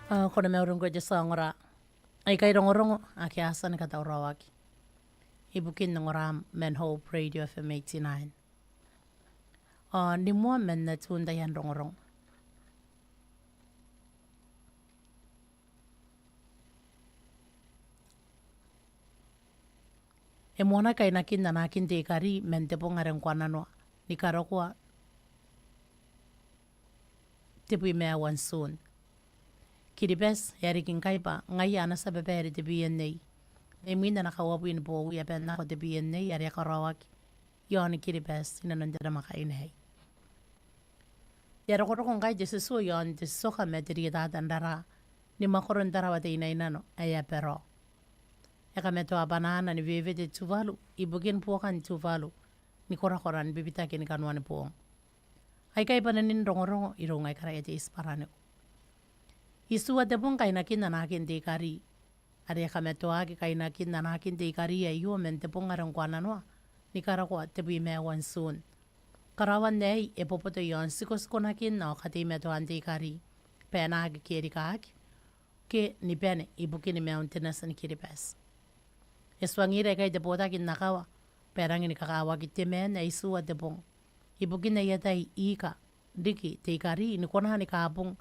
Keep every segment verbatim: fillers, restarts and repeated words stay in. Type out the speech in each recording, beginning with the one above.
Ao ko na mauri ngkoe te tia ongora. Aikai rongorongo ake a tia ni katauraoaki ibukin ongoram man Hope Radio F M eighty-nine. Ao ni moa man atun taian rongorongo. E moanaki kainakin anaakin te ikari man te bong are ngkoananoa ni karokoa tebwi ma aua n Tun. Kiribati e a riki ngkai bwa ngaia ana tia babaire te B N A. Imwin ana kauabwi ni bowi a bane n nako te B N A are e karaoaki iaon Kiribati inanon te namwakaina aei. E a rokoroko ngkai te tutuo iaon te tioka ma te rietata n raraa ni mwakoron Tarawa Teinainano ae Abarao. E kamatoa bwanaana ni wewete Tuvalu ibukin buokan Tuvalu ni korakoran bibitakin kanoan boong. Aikai bwananin rongorongo iroun aikara e te itibwaraniko. Itiua te bong kainakin anaakin te ikari are e kamatoaki kainakin anaakin te ikari aio man te bong are ngkoananoa ni karokoa tebwi ma aua n Tun. Karaoan aei e boboto iaon tikotikonakin ao kateimatoan te ikari bwa e na aki kerikaaki ke ni bane ibukin maiun te nati ni Kiribati. E tuangira ikai te botaki n akawa bwa e rangi ni kakawaki te maan ae itiua te bong ibukin aia tai ika riki te ikari ni kona ni kabung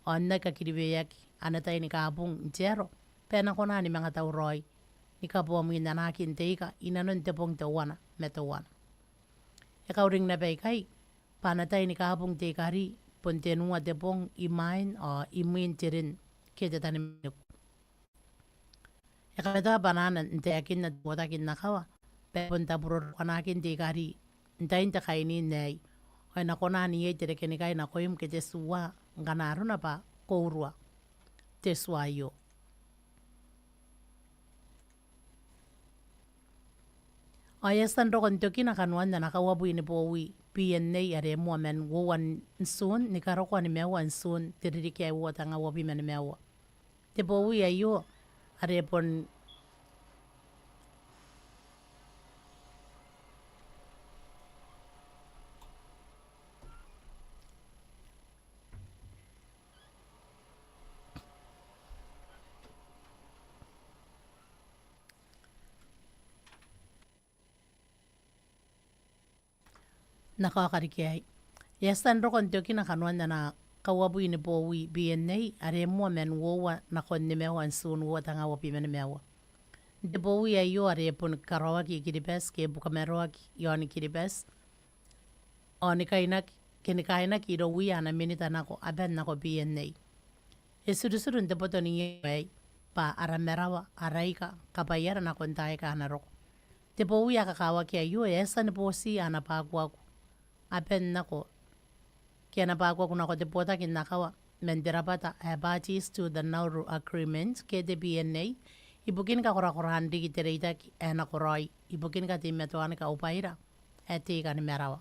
ao n aki kakiriweaki ana tai ni kabung n te aro bwa e na kona ni manga tauraoi ni kaboa mwin anaakin te ika inanon te bong teuana ma teuana. E kauring naba ikai bwa ana tai ni kabung te ikari bon tenua te bong imwain ao imwin te rin ke te tanimaniko. E kamatoa bwanaana n taekinna te botaki n akawa bwa e bon taburoro kanaakin te ikari n tain te kainiin aei, ao e na kona n iai te rekenikai nakoim ke te tua ngkana arona bwa ko urua te tua aio. Ao e a tia n roko n tokina kanoan ana kauabwi ni bowi B N A are e moa man uoua n Tun ni karokoa nimaua n Tun te ririki ae uoua tenga uabwi ma nimaua. Te bowi aio are bon N na kaoka riki aei. E a tia n roko n tokina kanoan ana kauabwi ni bowi B N A are e moa man uoua nakon nimaua n Tun uoua tenga uabwi ma nimaua. N te bowi aio are e bon karaoaki i Kiribati ke bukamaroaki iaon Kiribati ao ni kainaki, ke ni kainaki irouia ana minita nako aban nako B N A. E tiritiri n te boto n iango aei bwa ara marawa, ara ika, kabwaiara nakon taai aika a na roko. Te bowi ae kakawaki aio e a tia ni boti ana bwakuaku aban nako, ke ana bwakuaku nako te botaki n akawa man te rabwata ae Parties to the Nauru Agreement ke te B N A ibukin kakorakoraan riki te reitaki ae nakoraoi ibukin kateimatoan kaubwaira ae te ika ni marawa.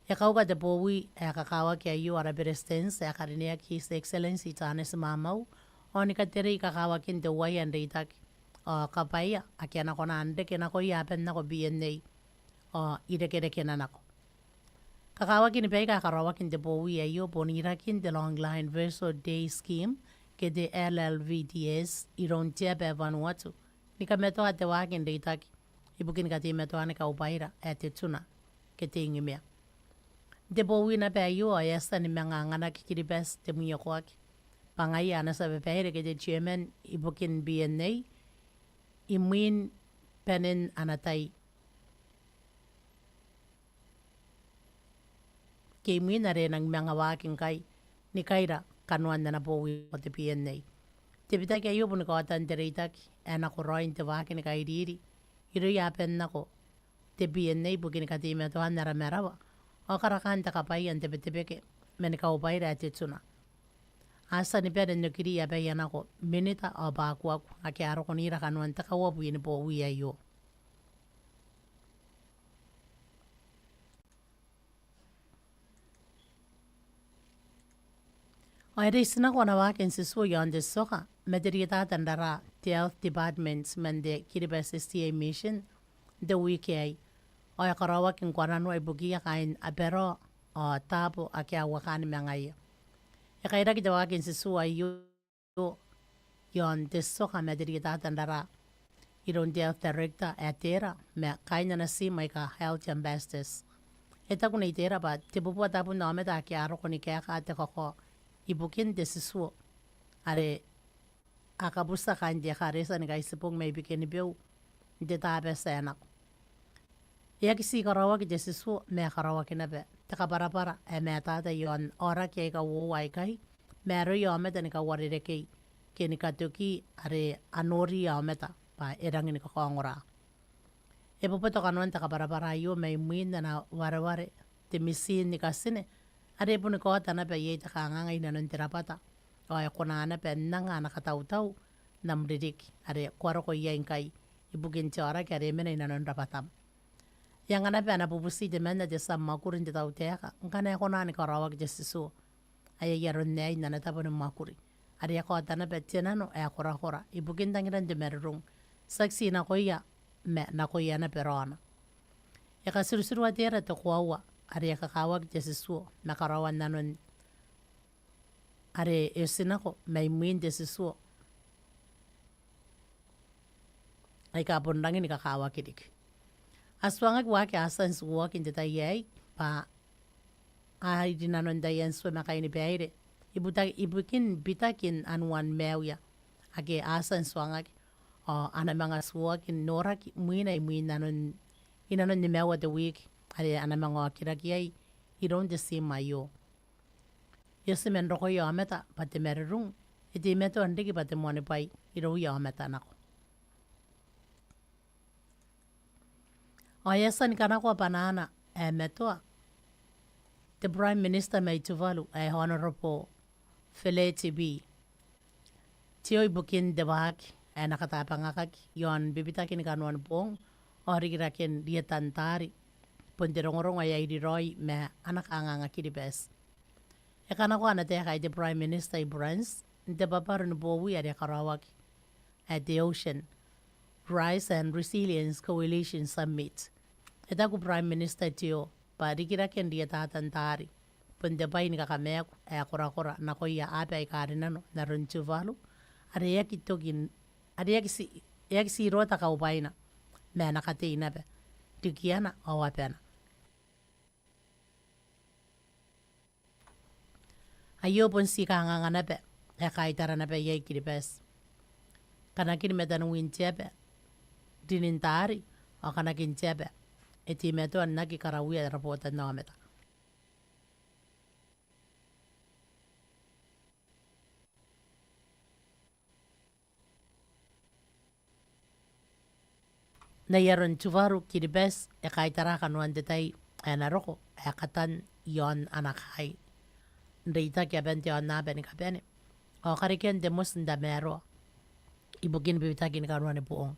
E kauka te bowi ae kakawaki aio ara Beretitenti ae karineaki His Excellency Taneti Maamau ao ni katerei kakawakin te uaia n reitaki ao kabwaia ake a na kona n reke nakoia aban nako B N A ao irekerekena nako. Kakawakin baika ae karaoaki n te bowi aio bon irakin te Long Line Vessel Day Scheme ke te L L V D S iroun te aba ae Vanuatu ni kamatoa te waaki n reitaki ibukin kateimatoan kaubwaira ae te tuna ke te ingimea. N te bowi naba aio ao e a tia ni manga anganaki Kiribati te mwiokoaki bwa ngaia ana tia babaire ke te chairman ibukin B N A imwin banen ana tai ke imwin are e nang manga waaki ngkai ni kaira kanoan ana bowi nako te B N A. Te bitaki aio bon kaotan te reitaki ae nakoraoi n te waaki ni kairiri irouia aban nako te B N A ibukin kateimatoan ara marawa ao karakaan te kabwaia n te Betebeke man kaubwaira ae te tuna. A tia ni bane n okiri abaia nako minita ao bwakuaku ake a roko n ira kanoan te kauabwi ni bowi aio. Ao e reitinako ana waaki n tituo iaon te tioka ma te rietata n raraa te Health Department man te Kiribati S D A Mission n te wiiki aei, ao e karaoaki ngkoananoa ibukiia kaain Aberao ao Tabo ake a uakaan ma ngaia. E kairaki te waaki n titu aio iaon te tioka ma te rietata n raraa iroun te health director ae Tera ma kaain ana tiim aika health ambassadors. E taku Nei Tera bwa tebubua tabun aomata ake a roko ni kaeka te kakao ibukin te titu are a kabutia kaain te ekaretia ni Kaitibong mai Bikenibeu n te Tabati ae nako. E aki tii karaoaki te titu ma e karaoaki naba te kabwarabwara ae matata iaon aoraki aika uoua aikai ma aroia aomata ni kauarerekei ke ni katoki are a nori aomata bwa e rangi ni kakaongora. E boboto kanoan te kabwarabwara aio mai mwiin ana wareware te mitiin ni katine are e boni kaota naba iai te kanganga i nanon te rabwata ao e kona naba n anga ana katautau n am ririki are ko a roko iai ngkai ibukin te aoraki are e mena i nanon rabwatam. E anga naba ana bubuti temanna te tia mwakuri n te tautaeka ngkana e kona ni karaoaki te titu ae ai aron aei n ana tabo ni mwakuri are e kaota naba te nano ae korakora ibukin tangiran te marurung tiaki ti nakoia ma nakoia naba raona. E katirutirua Tera te koaua are e kakawaki te titu ma karaoan nanon are e oti nako mai mwiin te titu aika bon rangi ni kakawaki riki. A tuangaki waaki a tia n tiuoaki n te tai aei bwa a iri nanon taian tue ma kainibaire ibuta- ibukin bitakin anuan maiuia ake a tia n tuangaki ao a na manga tiuoaki n noraki mwiina imwin nanon i nanon nimaua te wiiki are a na manga okiraki iai iroun te tiim aio. E oti man rokoia aomata bwa te marurung e teimatoa n riki bwa te moanibwai irouia aomata nako. Ao e a tia ni kanakoa bwanaana ae Matoa te Prime Minister mai Tuvalu ae Honourable Feleti Bee Teo ibukin te waaki ae na katabangakaki iaon bibitakin kanoan boong ao rikiraken rietan taari bon te rongorongo ae a iri raoi ma ana kanganga Kiribati. E kanakoa ana taeka ae te Prime Minister i Buranti n te bwabwaro ni bowi are e karaoaki ae te Ocean Rise and Resilience Coalition Summit. E taku Prime Minister Teo bwa rikiraken rietatan taari bon te bwai ni kakamaaku ae korakora nakoia aba aika rinano n aron Tuvalu are e aki toki n- are e aki ti- e aki ti rota kaubwaina ma ana katei naba rikiana ao abana. Aio bon ti kanganga naba ae kaitara naba iai Kiribati. Kanakin mataniwin te aba, rinin taari ao kanakin te aba e teimatoa n aki karauia ara botannaomata. N ai aron Tuvalu Kiribati e kaitara kanoan te tai ae na roko ae katan iaon ana kaai n reitaki aban te aonnaba ni kabane ao karekean te moti n tamaroa ibukin bibitakin kanoan boong.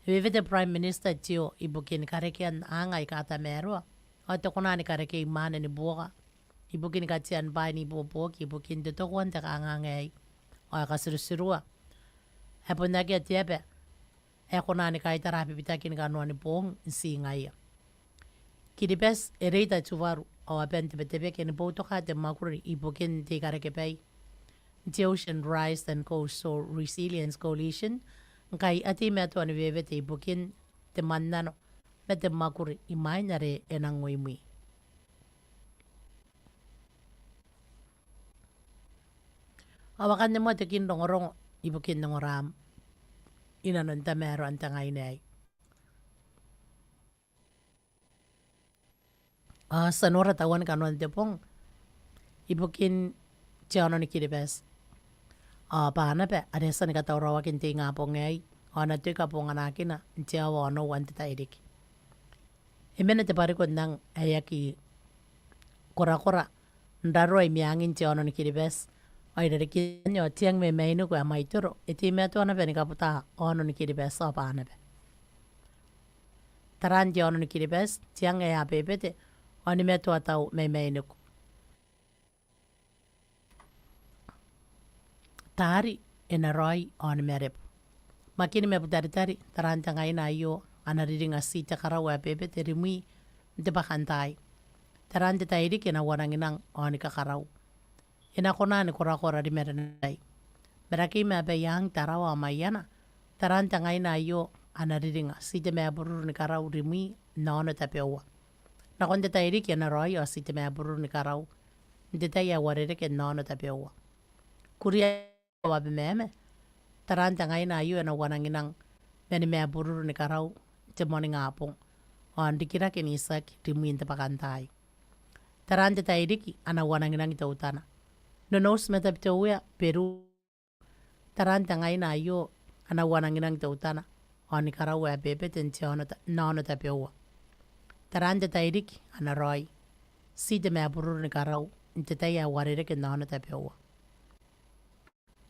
E wewete Prime Minister Teo ibukin karekean aanga aika tamaroa ao te kona ni karekei mwaane ni buoka ibukin katean bwaai n ibuobuoki ibukin totokoan te kanganga aei ao e katirutirua ae bon akea te aba ae kona ni kaitara bibitakin kanoan boong n tii ngaia. Kiribati e reita Tuvalu ao aban te Betebeke ni boutoka te mwakuri ibukin te ikarekebai n te Ocean Rise and Coastal Resilience Coalition ngkai a teimatoa ni wewete ibukin te mwannano ma te mwakuri imwain are e nang uimwi. Ao akanne moa te kin rongorongo ibukin ongoraam inanon tamaroan te ngaina aei. Ao ti a nora tauan kanoan te bong ibukin te aono ni Kiribati ao Banaba are e a tia ni katauraoaki n te ingabong aei ao e na toki kabonganakina n te aoa onoua n te tairiki. E mena te bwariko n ang ae aki korakora n raroa i meangin te aono ni Kiribati ao i rarikin anne ao te ang mai mainiku ae Mwaitoro e teimatoa naba ni kabuta aono ni Kiribati ao Banaba. Taraan te aono ni Kiribati te ang ae a bebete ao ni matoa tau mai mainiku. Taari e na raoi ao ni marebu. Makin ma Butaritari taraan te ngaina aio a na riringa ti te karau ae bebete rimwi n te bwakantaai. Taraan te tairiki e na uananginang ao ni kakarau. e na kona ni korakora ri marenatai. Marakei ma Abaiang, Tarawa ao Maiana, taraan te ngaina aio a na riringa, ti te mabururu ni karau rimwi n aono tabeua. Nakon te tairiki e na raoi ao ti te mabururu ni karau n te tai ae uarereke n aono tabeua. Kuria ao Abemama, taraan te ngaina aio e na uananginang mani mabururu ni karau n te moaningabong ao n rikirake n itiaki rimwi n te bwakantaai. Taraan te tairiki a na uananginang teutana. Nonouti ma Tabiteuea, Beru, taraan te ngaina aio a na uananginang teutana ao ni karau ae bebete n te aono ta-, n aono tabeua. Taraan te tairiki a na raoi, ti te mabururu ni karau n te tai ae uarereke n aono tabeua.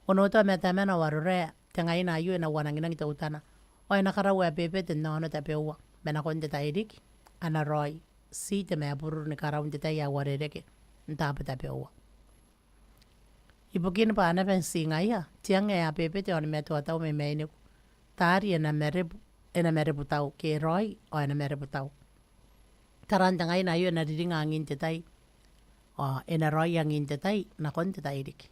Onotoa ma Tamana ao Arorae, te ngaina aio e na uananginang teutana ao e na karau ae bebete n aono tabeua, ma nakon te tairiki a na raoi, ti te mabururu ni karau n te tai ae uarereke n taabo tabeua. Ibukin Banaba n tii ngaia, te ang ae a bebete ao ni matoatau mai mainiku, taari e na marebu, e na marebu tau, ke raoi ao e na marebu tau. Taraan te ngaina aio e na riringa angin te tai ao e na raoi angin te tai nakon te tairiki.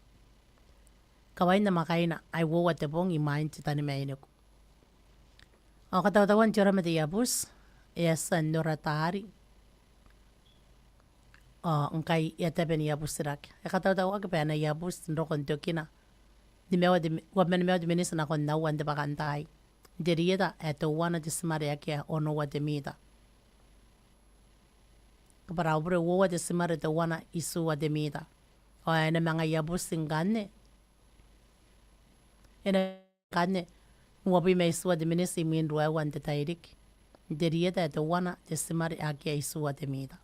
Kawain namwakaina, ai uoua te bong imwain te tanimainiku. Ao katautauan te ora ma te iabuti e a tia n nora taari ao ngkai e a tabe n iabutirake. E katautauaki bwa e na iabuti n roko n tokina nimaua te mi-, uabwi ma nimaua te miniti nakon aua n te bwakantaai n te rieta ae teuana te timare akea onoua te mita. Kabwara au bure, uoua te timare teuana itiua te mita. Ao e na manga iabuti ngkanne, e na ngkanne n uabwi ma itiua te miniti imwin ruaiwa n te tairiki n te rieta ae teuana te timare akea itiua te mita.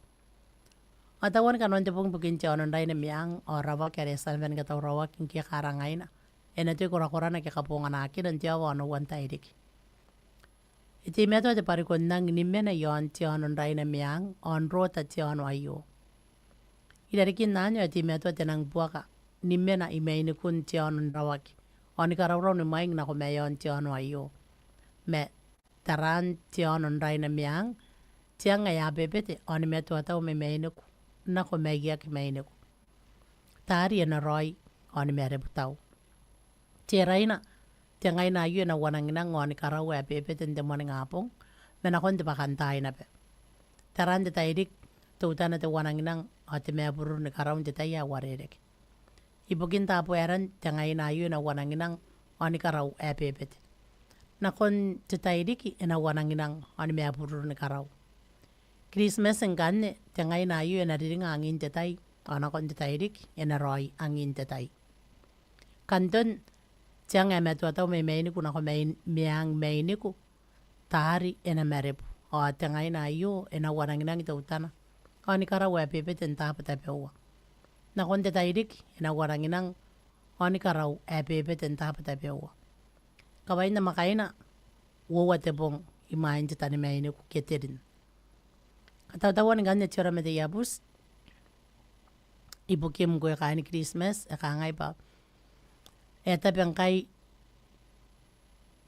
Ao tauan kanoan te bong ibukin te aono n Raina Meang ao Rawaki are e a tia naba ni katauraoaki ngke karangaina, e na toki korakorana ke kabonganakina n te aoa onoua n tairiki. E teimatoa te bwariko n ang ni mena i aon te aono n Raina Meang ao n rota te aono aio. I rarikin anne ao e teimatoa te nang buaka ni mena i mainikun te aono n Rawaki ao ni karaurau ni mwaing nako maeaon te aono aio. Ma taraan te aono n Raina Meang, te ang ae a bebete ao ni matoatau mai mainiku nako maiaki mainiku. Taari e na raoi ao ni marebu tau. Te raina, te ngaina aio e na uananginang ao ni karau ae bebete n te moaningabong ma nakon te bwakantaai naba. Taraan te tairiki, teutana te uananginang ao te mabururu ni karau n te tai ae uarereke. Ibukin Tabuaeran, te ngaina aio e na uananginang ao ni karau ae bebete. Nakon te tairiki e na uananginang ao ni mabururu ni karau. Kiritimati ngkanne, te ngaina aio e na riringa angin te tai ao nakon te tairiki e na raoi angin te tai. Kanton, te ang ae matoatau mai mainiku nako mai-, meang mainiku, taari e na marebu ao te ngaina aio e na uananginang teutana ao ni karau ae bebete n taabo tabeua. Nakon te tairiki e na uananginang ao ni karau ae bebete n taabo tabeua. Kawain namwakaina, uoua te bong imwain te tanimainiku ke te rin. Katautauan ngkanne te ora ma te iabuti ibukim ngkoe kaain Kiritimati, e kangai bwa e a tabe ngkai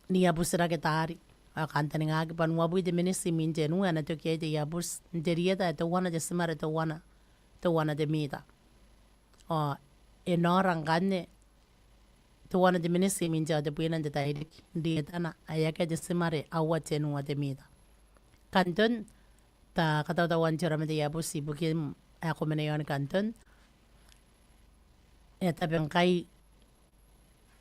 n iabutirake taari ao e kantaningaki bwa n uabwi te miniti imwin tenua e na toki iai te iabuti n te rieta ae teuana te timare teuana, teuana te mita. Ao e nora ngkanne teuana te miniti imwin te aoa tebwina n te tairiki n rietana ae akea te timare aua tenua te mita. Kanton, ta katautauan te ora ma te iabuti ibukim ae ko mena i aoni Kanton, e a tabe ngkai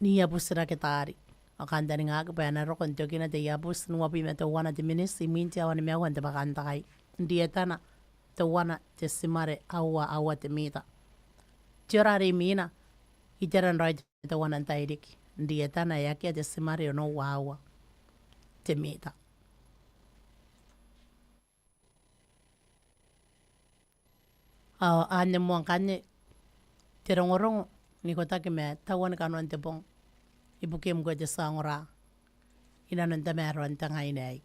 n iabutirake taari ao e kantaningaki bwa e na roko n tokina te iabuti n uabwi ma teuana te miniti imwin te aoa nimaua n te bwakantaai n rietana teuana te timare aua aua te mita. Te ora are imwina, itera n raoi te teuana n tairiki n rietana ae akea te timare onoua aua te mita. Ao anne moa ngkanne te rongorongo n ikotaki ma tauan kanoan te bong ibukim ngkoe te tia ongora inanon tamaroan te ngaina aei.